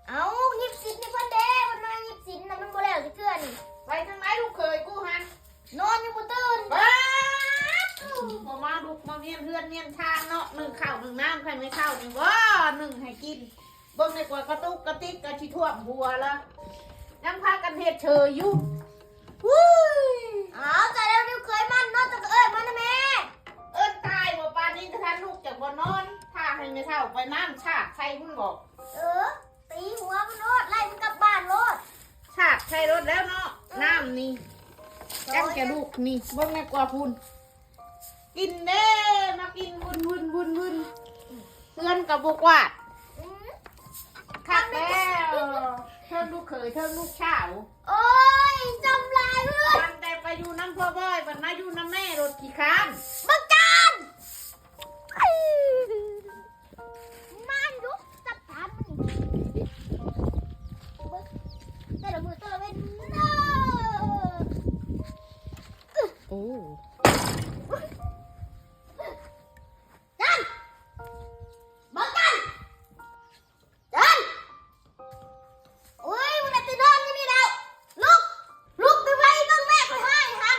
ເອົ້າ ຫຍິບສິນໃຫ້ເພິ່ນເດ້ ເພິ່ນມາຫຍິບສິນນະ ມັນບໍ່ແລ້ວຈັກເທື່ອນີ້. ໄປທາງໃດລູກເຂີຍກູຫັ້ນ? ນອນຍັງບໍ່ຕື່ນ. ປ້າດ ບໍ່ມາລຸກມາວຽນເຮືອນວຽນຊານເນາະ ໜຶ້ງເຂົ້າໜຶ້ງນ້ຳໃຫ້ແມ່ເຖົ້ານີ້ບໍ່ ໜຶ້ງໃຫ້ກິນ. ເບິ່ງແດ່ກວ່າກະຕຸກກະຕິກກະຊິຖ້ວມຫົວລະ ຍັງພາກັນເຮັດເຊີຍຢູ່. ວື້ຍ ອ້າວ ຕາຍແລ້ວ ລູກເຂີຍມັນເນາະ ເຈົ້າກະເອີ້ນມານະແມ່. ເອີ້ນຕາຍບໍ່ ປານນີ້ກະທັນລຸກຈາກບ່ອນນອນ ຖ້າໃຫ້ແມ່ເຖົ້າໄປນ້ຳສາດໃສ່ພຸ້ນບໍ? ເອີ ຕີຫົວມັນໂລດ ໄລ່ມັນກັບບ້ານໂລດ. ສາດໃສ່ໂລດແລ້ວເນາະ ອືມ ນ້ຳນີ້. ໂອ້ຍ ຈັ່ງຈະລຸກນີ້ ເບິ່ງແດ່ກວ່າພຸ້ນ ກິນເດ້ ມາກິນວຸ້ນໆໆໆ ເຮືອນກະບໍ່ກວາດ. ອືມ ຄັກແລ້ວ ເທິງລູກເຂີຍເທິງລູກສາວ. ໂອ້ຍ ຈຳຫຼາຍເອີຍ ມັນແຕ່ໄປຢູ່ນຳພໍ່ບອຍ ບັດມາຢູ່ນຳແມ່ໂລດຂີ້ຄ້ານ ບັກຈານ. ມາຢູ່ ຈັດການມັນນີ້ ເບິ່ງ ແຕ່ລະມື້ແຕ່ລະເວັນເດີ. ໂອ້ ຈັນ ບັກຈັນ ຈັນ. ໂອ້ຍ ມຶງໄດ້ແຕ່ນອນຢູ່ນີ້ແລ້ວ ລຸກ ລຸກໄວໆ ເບິ່ງແມ່ຂ້ອຍໃຫ້ຫັ້ນ.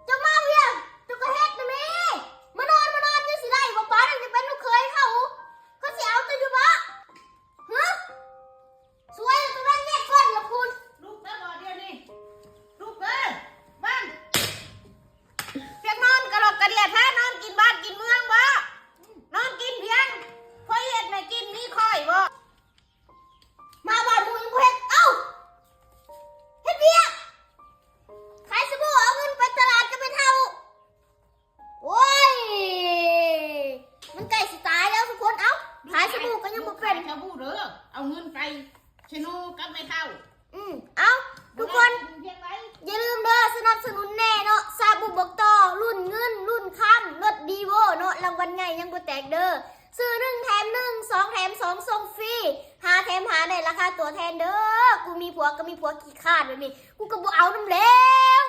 ເຈົ້າມາວຽກ ເຈົ້າກະເຮັດນະແມ່. ມານອນ ມານອນ ຍັງຊິໄດ້ບໍ່ ປານນັ້ນຈະເປັນລູກເຂີຍເຂົາ ເຂົາຊິເອົາເຈົ້າຢູ່ບໍ່? ຮະ ສວຍລະ ຕະເວັນແຍກຄົນລະພຸ້ນ. ລຸກເດີ ບໍ່ດຽວນີ້ ລຸກເດີ ບັງ. ພຽກນອນກະຫຼອກກະເດຍແທ້ ນອນກິນບ້ານກິນເມືອງບໍ່? ນອນກິນພຽງ ຂ້ອຍເຮັດໃຫ້ກິນ ມີຂ້ອຍບໍ່? ມາບ້ານໝູ່ຍັງບໍ່ເຮັດ ເອົ້າ ເຮັດວຽກ ຂາຍສະບູ ເອົາເງິນໄປຕະຫຼາດກັບແມ່ເຖົ້າ. ໂອ້ຍ ມັນໃກ້ຊິຕາຍແລ້ວທຸກຄົນ ເອົ້າ ຂາຍສະບູກະຍັງບໍ່ເປັນ ຂາຍສະບູເດີ ເອົາເງິນໄປເຊໂນກັບແມ່ເຖົ້າ. ອືມ ເອົ້າ ທຸກຄົນ ບໍ່ໄດ້ກິນພຽງໃດ ຢ່າລືມເດີ ສະໜັບສະໜູນແນ່ເນາະ ສະບູບອກຕໍ່ ລຸ້ນເງິນ ລຸ້ນຄຳ ລົດດີໂວເນາະ ລາງວັນໃຫຍ່ຍັງບໍ່ແຕກເດີ ຊື້ໜຶ່ງແຖມໜຶ່ງ ສອງແຖມສອງ ສົ່ງຟຣີ ຫ້າແຖມຫ້າ ໃນລາຄາຕົວແທນເດີ. ກູມີຜົວກະມີຜົວຂີ້ຄ້ານແບບນີ້ ກູກະບໍ່ເອົານຳແລ້ວ.